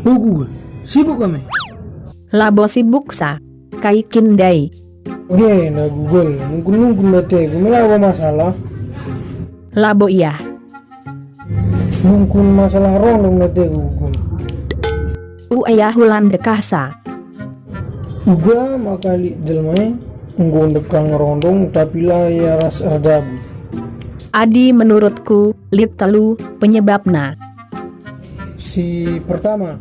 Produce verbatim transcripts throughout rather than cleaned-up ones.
Oh Google, sibuk kami. Labo sibuk sa. Kai kin ndai? Oke, na Google, nungkun-nungkun dategu, me labo masalah. Labo ia. Nungkun masalah rondong dategu, Google. Uaya hulan dekah sa. Uga maka lit jelma e enggo ndekah rondong tapi la ia ras erjabu. Adi menurutku, lit telu penyebabna. Si pertama.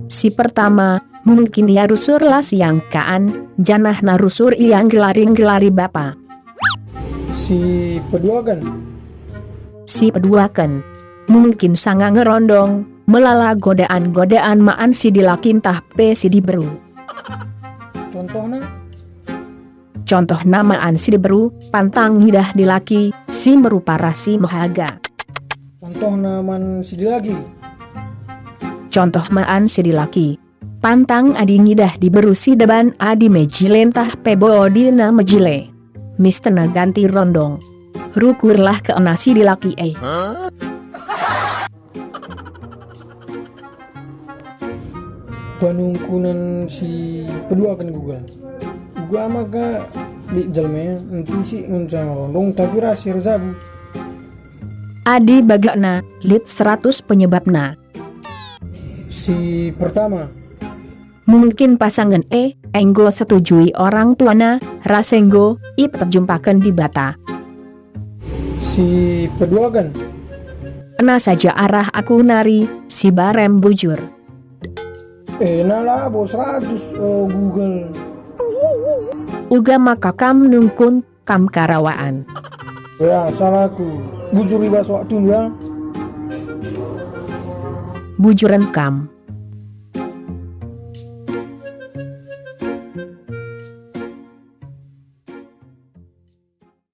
Si pertama, mungkin ia rusur la siangkaan, janahna rusur ia nggelari-nggelari bapa. Si peduaken. Si peduaken. Mungkin sanga ngerondong, melala godaan-godaan maan si dilaki ntah pe si diberu. Contohna? Contohna maan si diberu, pantang ngidah dilaki, si merupa ras si mehaga. Contohna man si dilaki. Contoh maan si dilaki. Pantang adi ngidah diberu si deban adi mejile ntah pe bodina mejile. Mistena ganti rondong. Rukurlah kena si dilaki e. Panungkunan si peduaken Google. Uga maka lit jelma e ntisik ngenca ngerondong tapi ras si erjabu. Adi bagakna, lit seratus penyebabna. Si pertama. Mungkin pasangen e enggo setujui orang tuana, ras enggo iperjumpaken Dibata. Si peduaken. Ena saja arah aku nari, si barem bujur. Ena labo seratus, oh Google. Uga maka kam nungkun, kam karawaan. Ya, salahku. Bujur i bas waktundu ya. Bujuren kam.